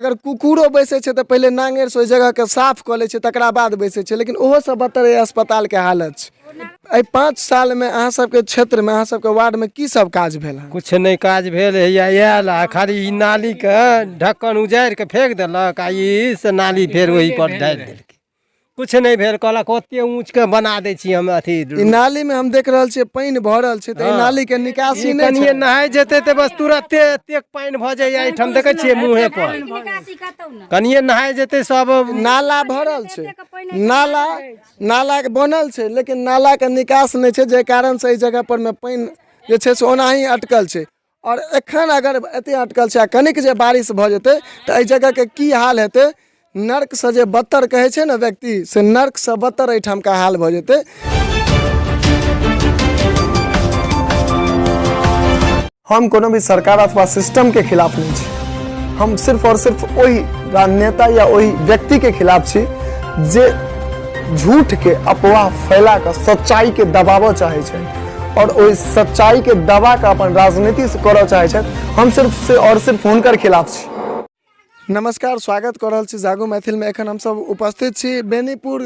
अगर कुकुरो बैसै छै तऽ पहिले नाङ्गरिसँ ओहि जगहके साफ कऽ लै छै, तकरा बाद बैसै छै। लेकिन ओहोसँ बदतर एहि अस्पतालके हालत छै। एहि 5 सालमे अहाँ सबके क्षेत्रमे, अहाँ सबके वार्डमे की सब काज भेल हँ? किछु नहि काज भेल। हैया आयल आ खाली ई नालीके ढक्कन उजाड़ि कऽ फेंक देलक आ ई से नाली फेर ओहि पर ढालि देलकै। किछु नहि भेल। कहलक ओते ऊँचके बना दै छी हम अथी। ई नाली में हम देख रहल छियै पानि भरल छै, तऽ ई नाली के निकासी नहि कनिए छै। नहाय जेतै तऽ बस तुरते एतेक पानि भऽ जाइए एहिठाम। देखै छियै मुँहे पर कनिए नहाय जेतै सब नाला भरल छै। नाला नाला के बनल छै, लेकिन नाला के निकास नहि छै, जाहि कारण से एहि जगह पर में पानि जे छै से ओनाही अटकल छै। आओर एखन अगर एते अटकल छै आ कनिक जे बारिश भऽ जेतै तऽ एहि जगहके की हाल हेतै? नर्कसँ जे बदतर कहै छै ने व्यक्ति, से नर्कसँ बदतर एहिठामका हाल भऽ जेतै। हम कोनो भी सरकार अथवा सिस्टमके खिलाफ नहि छी। हम सिर्फ और सिर्फ ओहि राजनेता या ओहि व्यक्तिके खिलाफ छी जे झूठके अफवाह फैला कऽ सच्चाइके दबाबऽ चाहै छै और ओहि सच्चाइके दबा कऽ अपन राजनीति से करऽ चाहै छथि। हम सिर्फ से और सिर्फ हुनकर खिलाफ छी। नमस्कार, स्वागत कऽ रहल छी जागू मैथिलमे। एखन हमसब उपस्थित छी बेनीपुर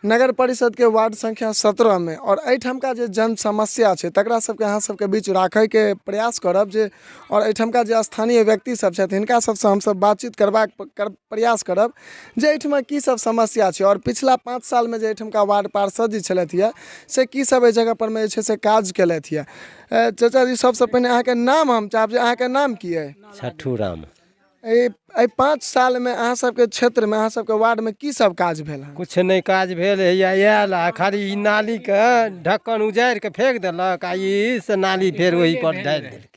नगर परिषदके वार्ड संख्या 17मे और एहिठामका जे जन समस्या छै तकरा सबके अहाँ सबके बीच राखैके प्रयास करब जे और एहिठामका जे स्थानीय व्यक्ति सब छथि, हिनका सबसँ हमसब बातचीत करबाक प्रयास करब जे एहिठमा की सब समस्या छै और पिछला 5 सालमे जे एहिठमका वार्ड पार्षद जी छलथि यऽ, से की सब एहि जगह परमे जे छै से काज केलथि यऽ। चाचा जी, सबसँ पहिने अहाँके नाम हम चाहब जे अहाँके नाम की अइ? छठू राम। एहि 5 सालमे अहाँ सबके क्षेत्रमे, अहाँ सबके वार्डमे की सब काज भेल हँ? किछु नहि काज भेल। हैया आयल आ खाली ई नालीके ढक्कन उजाड़ि कऽ फेंक देलक आ ई से नाली फेर ओहि पर ढालि देलकै।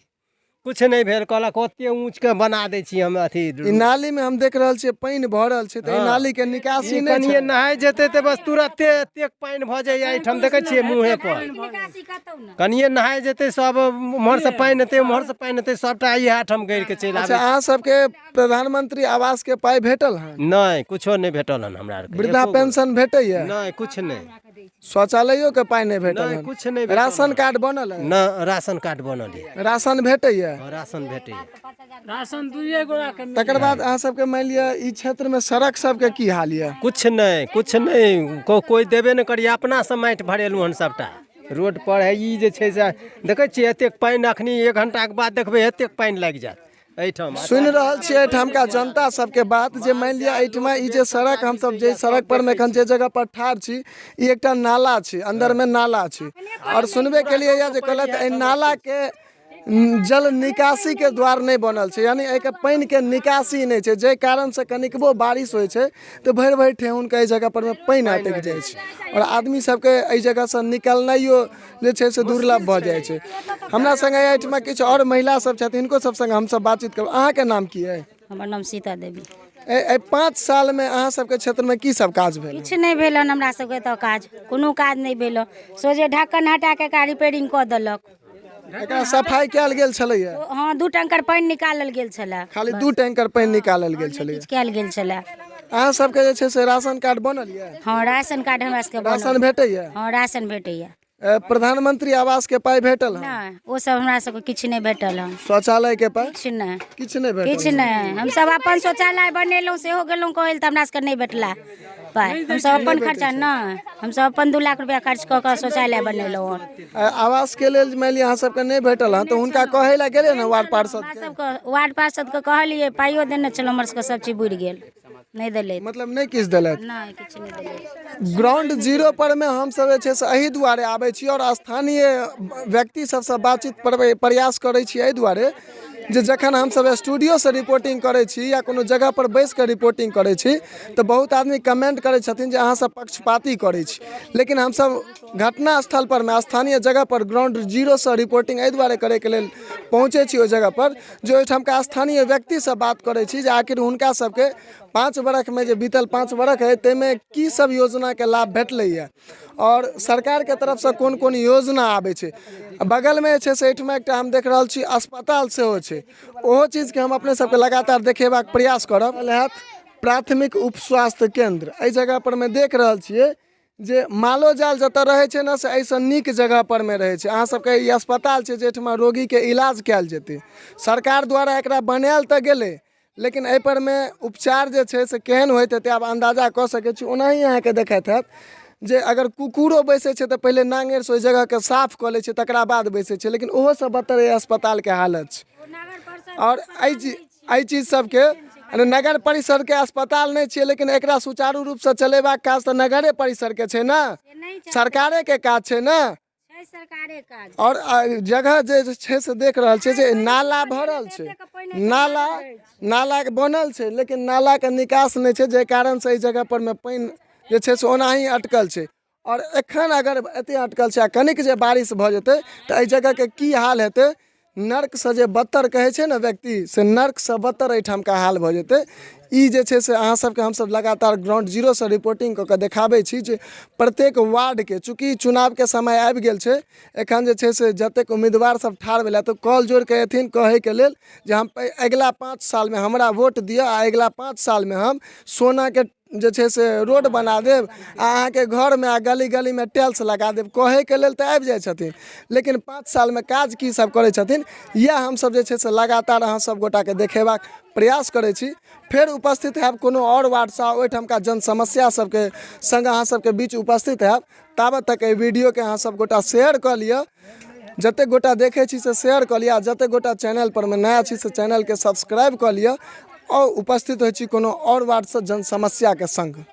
किछु नहि भेल। कहलक ओते ऊँचके बना दै छी हम अथी। ई नाली में हम देख रहल छियै पानि भरल छै, तऽ ई नाली के निकासी ई नहि कनिए छै। नहाय जेतै तऽ बस तुरते एतेक पानि भऽ जाइए एहिठाम। देखै छियै मुँहे पर कनिए नहाय जेतै सब उम्हरसँ पानि एतै, उम्हरसँ पानि एतै, सबटा इएह ठाम गड़ि कऽ चलि अच्छा, आबै। अहाँ सबके प्रधानमंत्री आवास के पाइ भेटल हँ? नहि, कुछो नहि भेटल हन हमरा आरके। वृद्धा एको गो। पेंशन भेटैया? नहि, कुछ नहि। शौचालयो के पाइ नहि भेटल नहि, हन? कुछ नहि भेटल। राशन कार्ड बनल है? न, राशन कार्ड बनल यऽ। राशन भेटैया? हँ, राशन भेटैए। राशन दुइए गोरा के। तकर बाद अहाँ सबके मानि लिअ ई क्षेत्र में सड़क सबके की हाल यऽ? कुछ नहि, कुछ नहि। कोइ देबे नहि करिए। अपनासँ माटि भरेलहुँ हन सबटा रोड पर है। ई जे छै से देखै छियै एतेक पानि, अखनी 1 घंटाके बाद देखबै एतेक पानि लागि जायत एहिठाम। सुनि रहल छियै एहिठामका जनता सबके बात जे मानि लिअ एहिठमा ई जे सड़क, हमसब जे सड़क पर मे एखन जे जगह पर ठाढ़ छी, ई एकटा नाला छै, अंदर मे नाला छै। और सुनबे केलियै यऽ जे कहलथि एहि नाला के जल निकासी के द्वार नहि बनल छै, यानी एहिके पानि के निकासी नहि छै, जाहि कारण से कनिकबो बारिश होइ छै तऽ भरि भरि ठेहुनके एहि जगह पर मे पानि अटकि जाइ छै और आदमी सबके एहि जगह से निकलनाइयो जे छै से दुर्लभ भऽ जाइ छै। हमरा संगे एहिठमा किछु आओर महिला सब छथिन, हिनको सब संगे हमसब बातचीत करब। अहाँके नाम की अइ? हमर नाम सीता देवी। एहि 5 सालमे अहाँ सबके क्षेत्रमे की सब काज भेल? किछु नहि भेल हन हमरा सबके तऽ काज, कोनो काज नहि भेल हन। सोझे ढक्कन हटा कऽ एकरा रिपेयरिंग कऽ देलक। एकरा सफाइ कयल गेल छलैया? हँ, 2 टैंकर पानि निकालल गेल छलै। खाली 2 टैंकर पानि निकालल गेल छलैया, किछु कयल गेल छलै। अहाँ सबके जे छै से राशन कार्ड बनल यऽ? हँ, राशन कार्ड हमरा सबके बनल। राशन भेटैया? हँ, राशन भेटैया। प्रधानमंत्री आवास के पाइ भेटल हन? नहि, ओ सब हमरा सबके किछु नहि भेटल हन। शौचालय के पाइ? किछु नहि। किछु नहि भेटल? किछु नहि। हमसब अपन शौचालय बनेलहुँ, सेहो गेलहुँ कहै लए तऽ हमरा सबके नहि भेटला पाइ। हमसब अपन खर्चा नहि, हमसब अपन 2 लाख रुपया खर्च कऽ कऽ शौचालय बनेलहुँ हन। आवास के लेल मानि लिअ अहाँ सबके नहि भेटल हन तऽ हुनका कहै लए गेलियै ने वार्ड पार्षद हमरा सबके वार्ड पार्षदके कहलियै, पाइयो देने छलहुँ, हमर सबके सब चीज बुड़ि गेल, नहि देलथि। मतलब नहि किछु देलथि? नहि, किछु नहि देलथि। ग्राउंड जीरो पर मे हमसब जे छै से एहि दुआरे आबै छी और स्थानीय व्यक्ति सबसँ बातचीत प्रयास करै छी एहि दुआरे जे जखन हमसब स्टूडियोसँ रिपोर्टिंग करै छी या कोनो जगह पर बैस कऽ रिपोर्टिंग करै छी तऽ बहुत आदमी कमेंट करै छथिन जे अहाँ सब पक्षपाती करै छी। लेकिन हमसब घटना स्थल पर मे स्थानीय जगह पर ग्राउंड जीरोसँ रिपोर्टिंग एहि दुआरे करैके लेल पहुँचै छी ओहि जगह पर जे ओहिठामका स्थानीय व्यक्तिसँ बात करै छी जे आखिर हुनका सबके 5 बरखमे जे बीतल 5 बरख अइ ताहिमे की सब योजनाके लाभ भेटलैए और सरकारके तरफसँ कोन कोन योजना आबै छै। बगलमे जे छै से एहिठमा एकटा हम देख रहल छी अस्पताल सेहो छै, ओहो चीजके हम अपने सबके लगातार देखेबाक प्रयास करब। हैत प्राथमिक उप स्वास्थ्य केन्द्र, एहि जगह पर मे देख रहल छियै जे मालो जाल जतऽ रहै छै ने से एहिसँ नीक जगह पर मे रहै छै। अहाँ सबके ई अस्पताल छै जाहिठमा रोगीके इलाज कयल जेतै। सरकार द्वारा एकरा बनायल तऽ गेलै, लेकिन एहिपर मे उपचार जे छै से केहन होइत हेतै, आब अन्दाजा कऽ सकै छी। ओनाही अहाँके देखैत हैत जे अगर कुकुरो बैसै छै तऽ पहिले नाङ्गरिसँ ओहि जगहके साफ कऽ लै छै, तकरा बाद बैसै छै, लेकिन ओहोसँ बदतर एहि अस्पतालके हालत छै। आओर एहि चीज सबके नगर परिषदके अस्पताल नहि छियै, लेकिन एकरा सुचारू रूपसँ चलेबाक काज तऽ नगरे परिसरके छै ने, सरकारेके काज छै ने। सरकारे काज। आओर जगह जे छै से देख रहल छै जे नाला भरल छै, नाला बनल छै, लेकिन नालाके निकास नहि छै, जाहि कारणसँ एहि जगह परमे पानि जे छै से ओनाही अटकल छै। आओर एखन अगर एते अटकल छै आ कनिक जे बारिश भऽ जेतै तऽ एहि जगहके की हाल हेतै? नर्कसँ जे बदतर कहै छै ने व्यक्ति, से नर्कसँ बदतर एहिठामका हाल भऽ जेतै। ई जे छै से अहाँ सबके हमसब लगातार ग्राउंड जीरोसँ रिपोर्टिंग कऽ कऽ देखाबै छी जे प्रत्येक वार्डके, चूँकि चुनावके समय आबि गेल छै, एखन जे छै से जतेक उम्मीदवार सब ठाढ़ भेला तऽ कॉल जोड़ि कऽ एथिन कहैके लेल जे हम अगिला 5 सालमे हमरा वोट दिअ आ अगिला 5 सालमे हम सोनाके जे छै से रोड बना देब आ अहाँके घरमे आ गली गलीमे टाइल्स लगा देब। कहैके लेल तऽ आबि जाइ छथिन, लेकिन 5 सालमे काज की सब करै छथिन, इएह हमसब जे छै से लगातार अहाँ सब गोटाके देखेबाक प्रयास करै छी। फेर उपस्थित हैब कोनो आओर वार्डसँ, ओहिठामका जन समस्या सबके सङ्ग अहाँ सबके बीच उपस्थित हैब। ताबत तक एहि वीडियोके अहाँ सब गोटा शेयर कऽ लिअ, जतेक गोटा देखै छी से शेयर कऽ लिअ, आ जतेक गोटा चैनल पर मे नया छी से चैनलके सब्सक्राइब कऽ लिअ। आओर उपस्थित होइ छी कोनो आओर वार्डसँ जन समस्याके सङ्ग।